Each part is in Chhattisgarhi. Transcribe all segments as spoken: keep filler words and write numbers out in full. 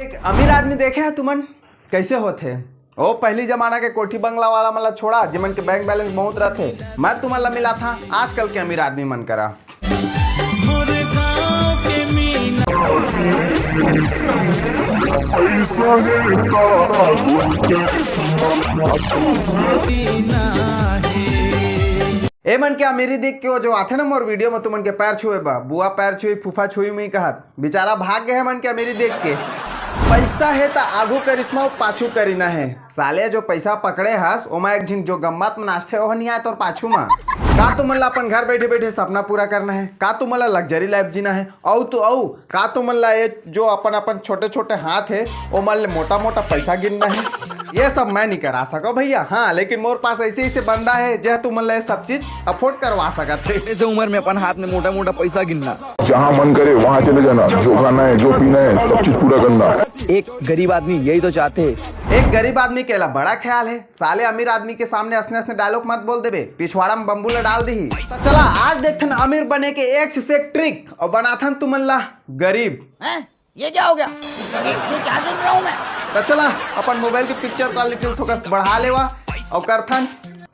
एक अमीर आदमी देखे ह तुमन, कैसे होथे? ओ पहली जमाना के कोठी बंगला वाला मन ला छोड़ा, जेमन के बैंक बैलेंस बहुत रथे। मैं तुमन ला मिलाथंव आजकल के अमीर आदमी मन करा। ए मन के अमीरी देख के वो जो आथे ना मोर वीडियो में, तुमन के पैर छुए बा, बुआ पैर छुई, फूफा छुई मुई कहत, बेचारा भाग गए मन के अमीरी देख के। पैसा हे त आगू करिश्मा, पाछू करीना हे। साले जो पैसा पकड़े हस, ओमा एक झिन जो गम्मत में नाचथे, ओह नहीं आए तोर पाछू मा। का तुमन ला अपन घर बैठे बैठे सपना पूरा करना हे? का तुमन ला लग्जरी लाइफ जीना हे? अउ तो अउ, का तुमन ला ये जो अपन अपन छोटे छोटे हाथ हे, ओमन ले मोटा मोटा पैसा गिनना हे? ये सब मैं नहीं करा सको भैया। हाँ, लेकिन मोर पास ऐसे ऐसे बंदा हे, जे तुमन ला ये सब चीज अफोर्ड करवा सकत हे। ऐसे उम्र में अपन हाथ में मोटा मोटा पैसा गिनना। जहाँ मन करे वहाँ चले जाना, जो खाना है, जो पीना है, सब चीज पूरा करना। एक गरीब आदमी यही तो चाहते हैं। एक गरीब आदमी के ला बड़ा ख्याल है। साले अमीर आदमी के सामने असने असने डायलॉग मत बोल देबे, पिछवाड़ा में बम्बू ला डाल दीही। तो चला आज देखथन अमीर बने के एक से एक ट्रिक और बनाथन तुमन ला गरीब। हैं? ये क्या हो गया? ये, ये क्या सुन रहा हूँ मैं? तो चला अपन मोबाइल की पिक्चर क्वालिटी थोड़ा बढ़ा लेवा और करथन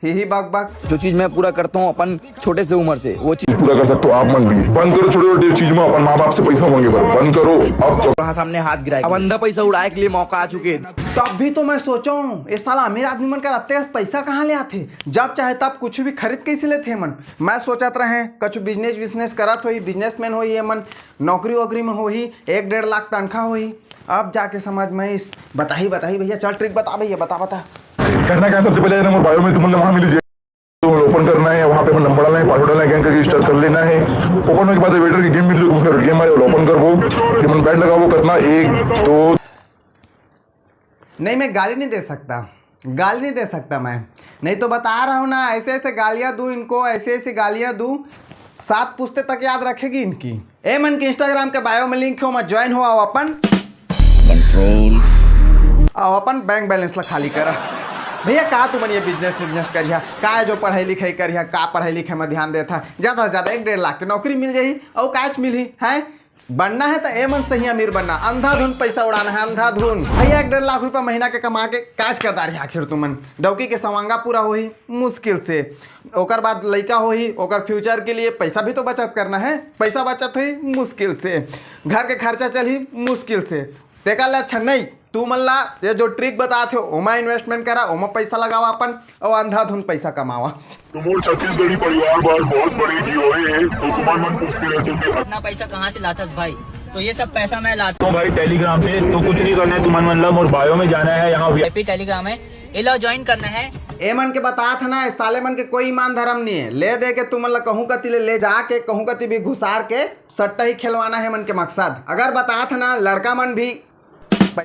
ही ही बक बक। जो चीज मैं पूरा करता हूँ अपन छोटे से उम्र से, वो चीज पूरा कर सकते हो आप मन भी। बंद करो छोटे छोटे चीज में अपन माँ बाप से पैसा मांगे बर, बंद करो। अब तो वहाँ सामने हाथ गिराए, अब अंधा पैसा उड़ाए के लिए मौका आ चुके। तब भी तो मैं सोचा हूँ, ये साला अमीर आदमी मन का रहते पैसा कहाँ ले आते? जब चाहे तब कुछ भी खरीद कैसे लेते हैं मन? मैं सोचत रहे कुछ बिजनेस विजनेस करत होही, बिजनेसमैन होही ये मन, नौकरी वोकरी में होही, एक डेढ़ लाख तनखा होही। अब जाके समझ में इस बताही बताही भैया, चल ट्रिक बता भैया, बता बता। करना क्या, सबसे पहले जाना मोर बायो में तुमने वहाँ मिल लीजिए। तो ओपन करना है, वहाँ पे अपन नंबर डालना है, पासवर्ड डालना है, गैंग करके रजिस्टर कर लेना है। ओपन होने के बाद वेटर की गेम मिल रही है, गेम वाले ओपन कर वो, ये मन बैट लगा वो करना, एक, दो। नहीं, मैं गाली नहीं दे सकता, गाली नहीं दे सकता मैं। नहीं तो बता रहा हूँ ना, ऐसे ऐसे गालियाँ दूँ इनको, ऐसे ऐसे गालियाँ दूँ, सात पुस्ते तक याद रखेगी इनकी। ए मन के इंस्टाग्राम के बायो में लिंक हो, मैं ज्वाइन हो आओ अपन कंट्रोल। आओ अपन बैंक बैलेंस ला खाली करा। भैया का तुमन ये बिजनेस विजनेस करिहा, का जो पढ़ाई लिखाई करिहा, का पढ़ाई लिखाई में ध्यान देथा, ज्यादा से ज्यादा एक डेढ़ लाख की नौकरी मिल जाही, और काच मिलही है। बनना है तो ए मन सही अमीर बनना, अंधाधुन पैसा उड़ाना है, अंधाधुन। भैया एक डेढ़ लाख रुपया महीना के कमा के काज कर डारी आखिर तुमन, डौकी के सवांगा पूरा होही मुश्किल से, ओकर बाद लइका होही, ओकर फ्यूचर के लिए पैसा भी तो बचत करना है, पैसा बचत होही मुश्किल से, घर के खर्चा चलही मुश्किल से। तेकर ले अच्छा नहीं, तू मन ला ये जो ट्रिक बतात हे, ओमा इन्वेस्टमेंट करा, ओमा पैसा लगावा अपन, और अंधाधुन पैसा कमावा। तो मोर छत्तीसगढ़ी परिवार बर बहुत बड़े गिरोहे हे, तो तुमन मन पूछते रहते हो कि इतना पैसा कहाँ से लाथस भाई? तो ये सब पैसा मैं लाता तो भाई टेलीग्राम से। तो कुछ नहीं करना है तुमन मन ला, मोर बायो में जाना है, यहाँ VIP टेलीग्राम है, ये लो ज्वाइन करना है। ए मन के बतात हे ना, साले मन के कोई ईमान धर्म नहीं है। ले दे के तुमन ला कहूँ कति ले, ले जाके कहूँ कति भी घुसार के सट्टा ही खेलवाना है मन के मकसद। अगर बतात हे ना लड़का मन भी पै-,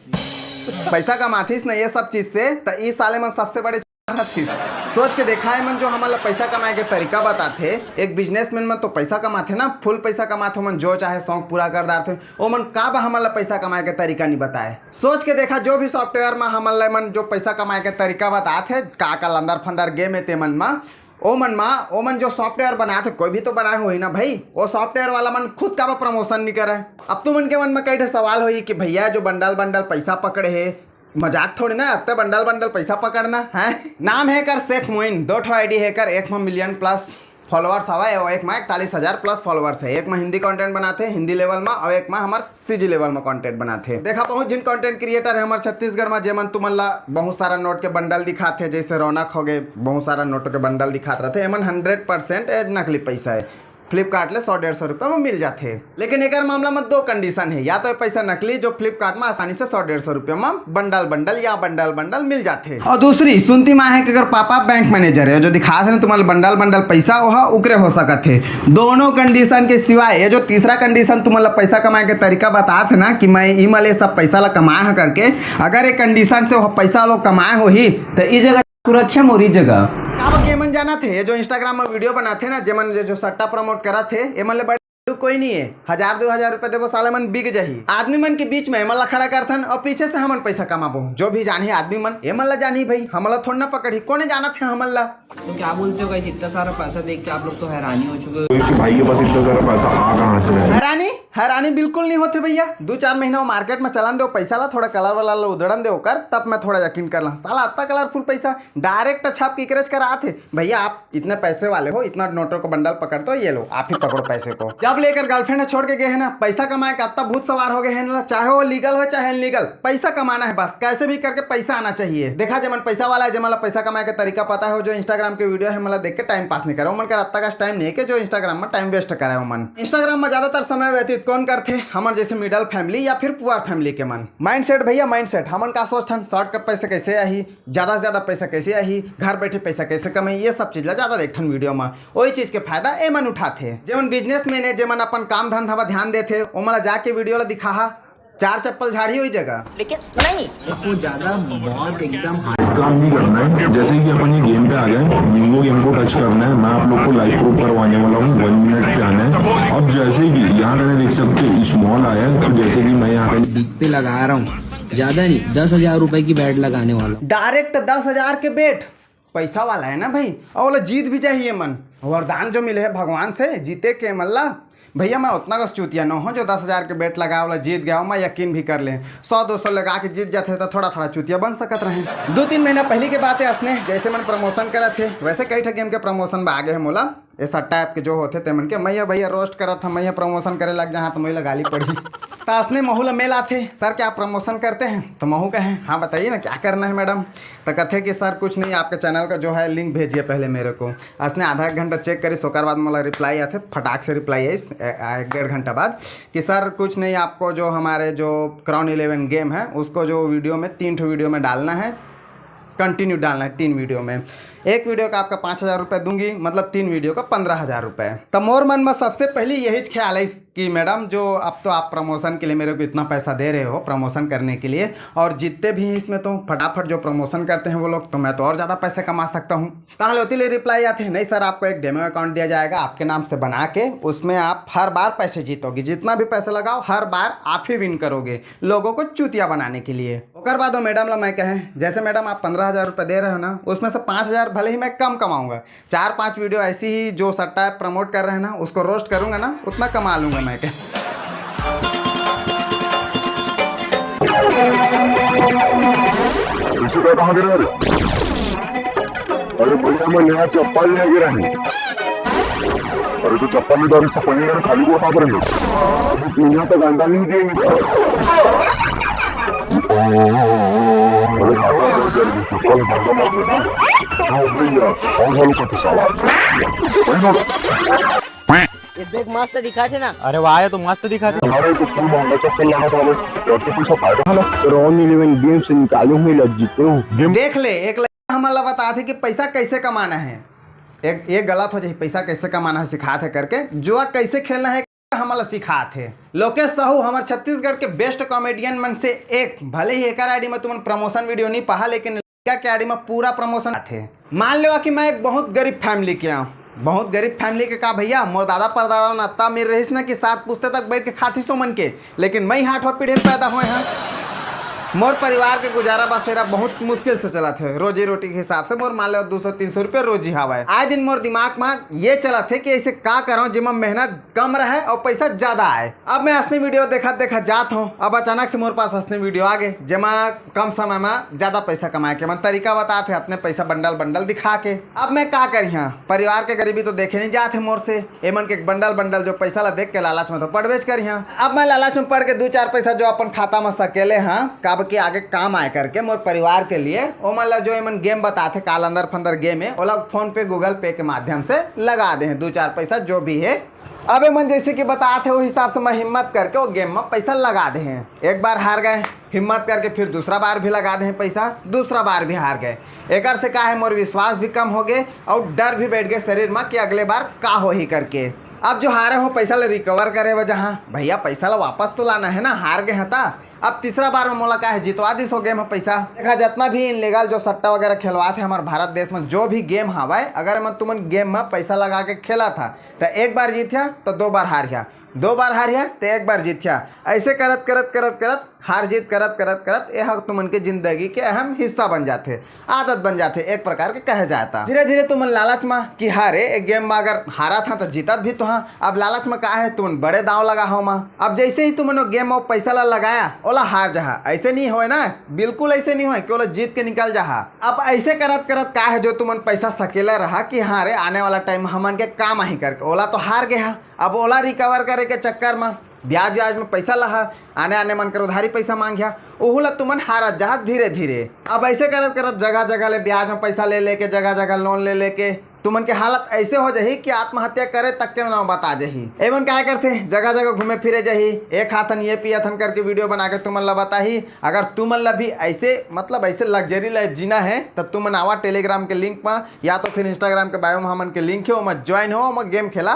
पैसा कमाथिस ना ये सब चीज से, त ई साले मन सबसे बड़े चार हथिस। सोच के देखा, ए मन जो हमन ला पैसा कमाए के तरीका बताथे, एक बिजनेसमैन मन तो पैसा कमाथे ना, फुल पैसा कमाथे, ओमन जो चाहे शौक पूरा कर डारथे, ओमन का बा हमन ला पैसा कमाए के तरीका नहीं बताए। सोच के देखा, जो भी सॉफ्टवेयर में हमन ला मन जो पैसा कमाए के तरीका बताथे, का का लंदर फंदर गेम हे ते मन मा, ओ मन मा, ओ मन जो सॉफ्टवेयर बनाथे, कोई भी तो बनाए होही ना भाई, वो सॉफ्टवेयर वाला मन खुद का बा प्रमोशन नहीं करे। अब तुमन के मन में कई ठे सवाल होही कि भैया जो बंडल बंडल पैसा पकड़े हे, मजाक थोड़ी ना, अब तो बंडल बंडल पैसा पकड़ना है। नाम है कर शेख मोइन, दो ठो आईडी है कर, एक में मिलियन प्लस फॉलोअर्स हवा है, और एक में इकतालीस हजार प्लस फॉलोअर्स है। एक में हिंदी कंटेंट बनाथे हिंदी लेवल में, और एक में हमार सीजी लेवल में कंटेंट बनाथे। देखा बहुत जिन कंटेंट क्रिएटर है हमार छत्तीसगढ़ में, जेमन तुमन ला बहुत सारा नोट के बंडल दिखाथे, जैसे रौनक हो गए, बहुत सारा नोट के बंडल दिखात रहथे, एमन हंड्रेड परसेंट नकली पैसा है। फ्लिपकार्ट ले सौ डेढ़ सौ रुपया में मिल जाथे। लेकिन एकर मामला में दो कंडीशन है, या तो ये पैसा नकली जो फ्लिपकार्ट में आसानी से सौ डेढ़ सौ रुपया में बंडल बंडल या बंडल बंडल मिल जाथे, और दूसरी सुनती माँ है कि अगर पापा बैंक मैनेजर है जो दिखात हे तुमन बंडल बंडल पैसा, ओहा उकरे हो सकत हे। दोनों कंडीशन के सिवाय ये जो तीसरा कंडीशन तुमन ला पैसा कमाए के तरीका बतात हे ना कि मैं ई मले सब पैसा ला कमाए हा करके, अगर ये कंडीशन से वो पैसा लोग कमाए होही तो ई जगह सुरक्षा मोरी जगह। का बा के मन जानत हे, ये जो इंस्टाग्राम में वीडियो बनाथे ना, जेमन ये जो सट्टा प्रमोट करत हे, एमन ले बड़े तो कोई नहीं है, हजार दो हजार रुपए देबो, साले मन बिक जाही। आदमी मन के बीच में एमन ला खड़ा करथन और पीछे से हमन पैसा कमाबो। जो भी जानही आदमी मन, एमन ला जानही भाई, हमन ला थोड़ा ना पकड़ही, कोने जानत है हमन ला। तो क्या बोलते हो गाइस, इतना सारा पैसा देख के आप लोग तो हैरानी हो चुके हो। कि भाई के पास इतना सारा पैसा आ कहाँ से है? हैरानी, हैरानी बिल्कुल नहीं होते भैया। दो चार महीना मार्केट में चलन दो पैसा ला, थोड़ा कलर वलर ला उधड़न दे ओकर, तब मैं थोड़ा यकीन कर ला। साला इतना कलरफुल पैसा डायरेक्ट छाप के इकरेज करा आथे। भैया, आप इतने पैसे वाले हो, इतना नोटों को बंडल पकड़ते हो, ये लो, आप ही पकड़ो पैसे को। जब लेकर गर्लफ्रेंड छोड़ के गए हैं ना, पैसा कमाए का इतना भूत सवार हो गए हैं ना, चाहे वो लीगल हो चाहे इनलीगल, पैसा कमाना है बस, कैसे भी करके पैसा आना चाहिए। देखा, जेमन पैसा वाला है, जेमन ला पैसा कमाए का तरीका पता है, जो इंस्टाग्राम के वीडियो है, मतलब देख के टाइम पास नहीं करे, ओमन का रत्ता का टाइम नहीं है कि जो इंस्टाग्राम में टाइम वेस्ट करे। ओमन इंस्टाग्राम में ज्यादातर समय व्यतीत कौन करते? हमर जैसे मिडिल फैमिली या फिर पुअर फैमिली के मन। माइंडसेट भैया, माइंडसेट, हमन का सोचथन, शॉर्टकट पैसे कैसे आही, ज्यादा से ज्यादा पैसा कैसे आही, घर बैठे पैसा कैसे कमाई, ये सब चीज ला ज्यादा देखथन वीडियो में। वही चीज के फायदा एमन उठाथे। जेमन बिजनेसमैन है, जेमन अपन काम धंधा पर ध्यान देथे, ओमन ला जाके वीडियो ला दिखाहा, चार चप्पल झाड़ी हुई जगह। लेकिन नहीं, वो ज्यादा बहुत एकदम hard काम नहीं करना है। जैसे कि अपन ये गेम पे आ गए, बिंगो गेम को टच करना है। मैं आप लोग को लाइव प्रूफ करवाने वाला हूँ, वन मिनट पे आना है। अब जैसे कि यहाँ पे देख सकते हो, स्मॉल आया है, तो जैसे कि मैं यहाँ पे बिग पे लगा रहा हूँ, ज्यादा नहीं, दस हजार रुपए की बैट लगाने वाला हूँ। डायरेक्ट दस हजार के बैट, पैसा वाला है ना भाई, और ओला जीत भी जाही एमन। वरदान जो मिले है भगवान से, जीते के एमन ला। भैया, मैं उतना कस चूतिया न हो जो दस हजार के बैट लगा, ओला जीत गया हो, मैं यकीन भी कर ले। सौ दो सौ लगा के जीत जाते तो थोड़ा थोड़ा चूतिया बन सकत रहे। दो तीन महीना पहले के बात है, असने जैसे मन प्रमोशन करत थे, वैसे कई ठे गेम के प्रमोशन में आगे है मोला। ये सट्टा ऐप के जो होथे ते मन के, मैं ये भैया रोस्ट करत था, मैं ये प्रमोशन करे लग जहाँ तो मैं गाली पड़ी। तो असने महू ला मेल आथे, "सर, क्या आप प्रमोशन करते हैं?" तो महू कहे, "हाँ, बताइए ना, क्या करना है मैडम?" तो कथे कि, "सर, कुछ नहीं, आपके चैनल का जो है लिंक भेजिए पहले मेरे को।" असने आधा एक घंटा चेक करिस, ओकर बाद मोला रिप्लाई आथे, फटाक से रिप्लाई आइस, ए, आ, एक डेढ़ घंटा बाद, कि, "सर, कुछ नहीं, आपको जो हमारे जो क्राउन इलेवन गेम है, उसको जो वीडियो में, तीन ठो वीडियो में डालना है, कंटिन्यू डालना है तीन वीडियो में। एक वीडियो का आपका पाँच हजार रुपये दूंगी, मतलब तीन वीडियो का पन्द्रह हजार रुपये।" तो मोर मन में सबसे पहले यही ख्याल है कि मैडम, जो अब तो आप प्रमोशन के लिए मेरे को इतना पैसा दे रहे हो, प्रमोशन करने के लिए, और जितने भी इसमें तो फटाफट जो प्रमोशन करते हैं वो लोग, तो मैं तो और ज़्यादा पैसे कमा सकता हूँ। ताहले ओती ले रिप्लाई आथे, "नहीं सर, आपको एक डेमो अकाउंट दिया जाएगा आपके नाम से बना के, उसमें आप हर बार पैसे जीतोगे, जितना भी पैसे लगाओ हर बार आप ही विन करोगे लोगों को चूतिया बनाने के लिए।" ओकर बाद वो मैडम ला मैं कहे, "जैसे मैडम आप पन्द्रह हजार रुपये दे रहे हो ना, उसमें से पाँच हजार भले ही मैं कम कमाऊंगा, चार पांच वीडियो ऐसी ही जो सट्टा ऐप प्रमोट कर रहे हैं ना, उसको रोस्ट करूंगा ना, उतना कमा लूंगा मैं।" कहे, "पैसे का कहाँ गिरा रे?" "अरे भैया, मैं नया चप्पल ले गिरा है।" "अरे तो चप्पल में डाल, इससे पहले यार खाली को उठा करेंगे। अभी दुनिया तक अंडा नहीं देंगे।" अरे खाता कर, कर, चप्पल में डाल, डाल, डाल। हाँ भैया, और वालों का तो साला। वही नोट। ये देख, मस्त दिखा थे ना। अरे वाह, ये तो मस्त दिखा थे। हमारे तो फुल महंगा चप्पल लगा था बस। यार, तो पैसा फायदा है ना। क्राउन इलेवन गेम से निकाले हुए लज्जित हो। देख ले, एक लड़का हमन ला बता थे कि पैसा कैसे कमाना है। एक, ये गलत हो जाए, पैसा कैसे कमाना है सिखा थे करके, जुआ कैसे खेलना है हमन ला सिखा थे। लोकेश साहू, हमर छत्तीसगढ़ के बेस्ट कॉमेडियन मन से एक, भले ही एकर आईडी में तुमन प्रमोशन वीडियो नहीं पहा, लेकिन लड़का के आईडी में पूरा प्रमोशन आथे। मान लेवा कि मैं एक बहुत गरीब फैमिली के आऊँ। बहुत गरीब फैमिली के का भैया, मोर दादा परदादा मन अत्ता अमीर रहिस ना कि सात पुस्ते तक बैठ के खाथिस ओमन के, लेकिन मैं हाथवा पीढ़े में पैदा होए हाँ। मोर परिवार के गुजारा बसेरा बहुत मुश्किल से चलत है। रोजी रोटी के हिसाब से मोर मान लेवा दो सौ तीन सौ रुपये रोजी हावय। आए दिन मोर दिमाग में ये चलत है कि ऐसे का करऊँ जेमा मेहनत कम रहे और पैसा ज्यादा आए। अब मैं असने वीडियो देखत देखत जात हूँ। अब अचानक से मोर पास असने वीडियो आ गए, जेमा कम समय में ज्यादा पैसा कमाए के मन तरीका बतात हे, अपने पैसा बंडल बंडल दिखा के। अब मैं का करिहां, परिवार के गरीबी तो देखे नहीं जात हे मोर से। एमन के बंडल बंडल जो पैसा ला देख के लालच में तो पड़बेच करिहां। अब मैं लालच में पड़ के दू चार पैसा जो अपन खाता में सकेले हां, काबर के आगे काम आए करके मोर परिवार के लिए, ओमन ला जो एमन गेम बतात हे, काल अंदर फंदर गेम हे, ओला PhonePe, Google Pay के माध्यम से लगा दे हे दू चार पैसा जो भी हे। अब एमन जैसे कि बतात हे, वो हिसाब से मैं हिम्मत करके वो गेम में पैसा लगा दे हे। एक बार हार गए, हिम्मत करके फिर दूसरा बार भी लगा दे हे पैसा, दूसरा बार भी हार गए। एकर से का हे, मोर विश्वास भी कम हो गए और डर भी बैठ गए शरीर में कि अगले बार का होही करके। अब जो हारे हो पैसा ला रिकवर करे बर जहाँ, भैया पैसा ला वापस तो लाना हे ना, हार गए हे ता। अब तीसरा बार में मोला का हे, जितवा दिस हो गेम में पैसा। देखा, जितना भी इनलीगल जो सट्टा वगैरह खेलवात हे हमारे भारत देश में, जो भी गेम हावय, अगर एमन तुमन गेम में पैसा लगा के खेलत हा, तो एक बार जीत हा, तो दो बार हार हा। दो बार हारिया, ते एक बार जीतिया। ऐसे करत, करत, करत, करत, हार जीत करत, करत, करत, ये ह तुमन के जिंदगी के अहम हिस्सा बन जाथे, आदत बन जाथे, एक प्रकार के कहे जाए ता। धीरे-धीरे तुमन लालच मा कि हाँ रे, एक गेम मा अगर हारत हा, त जीतत भी तो हा। अब लालच मा का है, तुमन बड़े दांव लगा हो मा। अब जैसे ही तुमन वो गेम मा पैसा ला लगाया, ओला हार जहा, ऐसे नहीं होय ना, बिल्कुल ऐसे नहीं होय कि ओला जीत के निकल जहा। अब ऐसे करत, करत का है, जो तुमन पैसा सकेला रहा कि हाँ रे, आने वाला टाइम हमन के काम आही करके, ओला तो हार गया। अब ओला रिकवर करे के चक्कर मा ब्याज व्याज में पैसा लहा, आने आने मन कर उधारी पैसा मांग्या, ओहू ला तुमन हारत जाहत धीरे धीरे। अब ऐसे करत करत जगह जगह ले ब्याज में पैसा ले लेके, जगह जगह लोन ले लेके तुमन के हालत ऐसे हो जाही कि आत्महत्या करे तक के नौबत आ जाही। एमन काय करथे, जगह जगह घूमे फिरे जाही, एक हाथन ये पियथन करके वीडियो बना के तुमन ला बताही। अगर तुमन ला भी ऐसे, मतलब ऐसे लग्जरी लाइफ जीना है, तो तुमन आवा टेलीग्राम के लिंक में, या तो फिर इंस्टाग्राम के बायो में हमन के लिंक है, ओमा ज्वाइन हो, ओमा गेम खेला,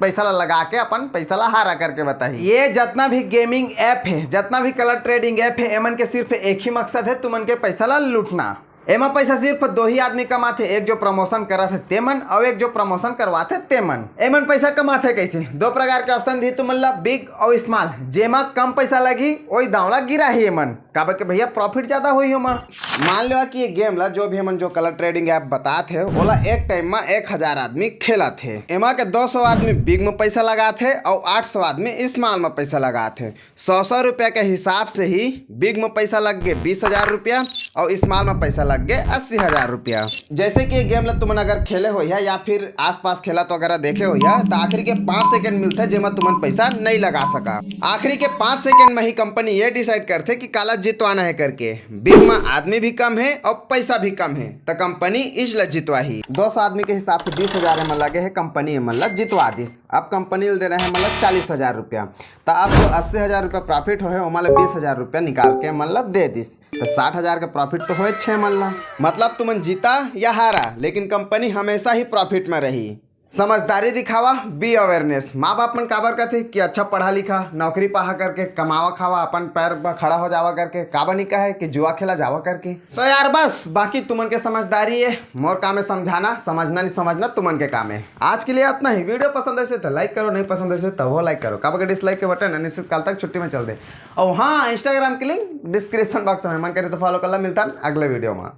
पैसा ला लगा के अपन पैसा ला हारा करके बताही। ये जतना भी गेमिंग ऐप है, जतना भी कलर ट्रेडिंग ऐप है, एमन के सिर्फ एक ही मकसद है, तुमन के पैसा ला लूटना। एमा पैसा सिर्फ दो ही आदमी कमाथे, एक जो प्रमोशन करत है तेमन, और एक जो प्रमोशन करवाथे तेमन। एमन पैसा कमाथे कैसे? दो प्रकार के ऑप्शन दी तुमन ला, बिग और स्मॉल। जेमा कम पैसा लगी, वही दांव ला गिराही एमन। काबर के भैया, प्रॉफिट ज्यादा होही ओमा। मान लेवा कि ये गेम ला जो भी हमन जो कलर ट्रेडिंग ऐप बतात हे, ओला एक टाइम मा एक हजार आदमी खेलत हे। एमा के दो सौ आदमी बिग में पैसा लगात हे और आठ सौ आदमी स्मॉल में पैसा लगात हे। सौ सौ रुपया के हिसाब से ही बिग में पैसा लग गए बीस हजार रुपया और स्मॉल में पैसा लग गए अस्सी हजार रुपया। जैसे कि ये गेम ला तुमन अगर खेले होइहा या फिर आसपास खेला तो अगर देखे होइहा, तो आखिरी के पाँच सेकंड मिलथे, जेमा तुमन पैसा नहीं लगा सका। आखिरी के पाँच सेकंड में ही कंपनी ये डिसाइड करथे कि काला जितवाना है करके। बिग में आदमी भी कम है और पैसा भी कम है, तो कंपनी इस ला जितवाही। दो सौ आदमी के हिसाब से बीस हजार एमन लगे है, कंपनी एमन ला जितवा दिस। अब कंपनी ल देना है मतलब चालीस हजार रुपया, तो अब जो अस्सी हजार रुपया प्रॉफिट होहे, ओमा ले बीस हजार रुपया निकाल के एमन ला दे दिस, तो साठ हजार का प्रॉफिट तो होए छे मन ला। मतलब तुमन जीता या हारा, लेकिन कंपनी हमेशा ही प्रॉफिट में रही। समझदारी दिखावा, बी अवेयरनेस। माँ बाप मन काबर कहथे कि अच्छा पढ़ा लिखा, नौकरी पाहा करके, कमावा खावा, अपन पैर पर खड़ा हो जावा करके, काबर नहीं कहे कि जुआ खेला जावा करके। तो यार बस, बाकी तुमन के समझदारी है, मोर काम है समझाना, समझना नहीं समझना तुमन के काम है। आज के लिए इतना ही। वीडियो पसंद है तो लाइक करो, नहीं पसंद है तो वो लाइक करो, काबर के डिसलाइक के बटन अनिश्चित काल तक छुट्टी में चल दे। और हाँ, इंस्टाग्राम के लिंक डिस्क्रिप्शन बॉक्स में, मन करे तो फॉलो कर ला। मिलता है अगले वीडियो में।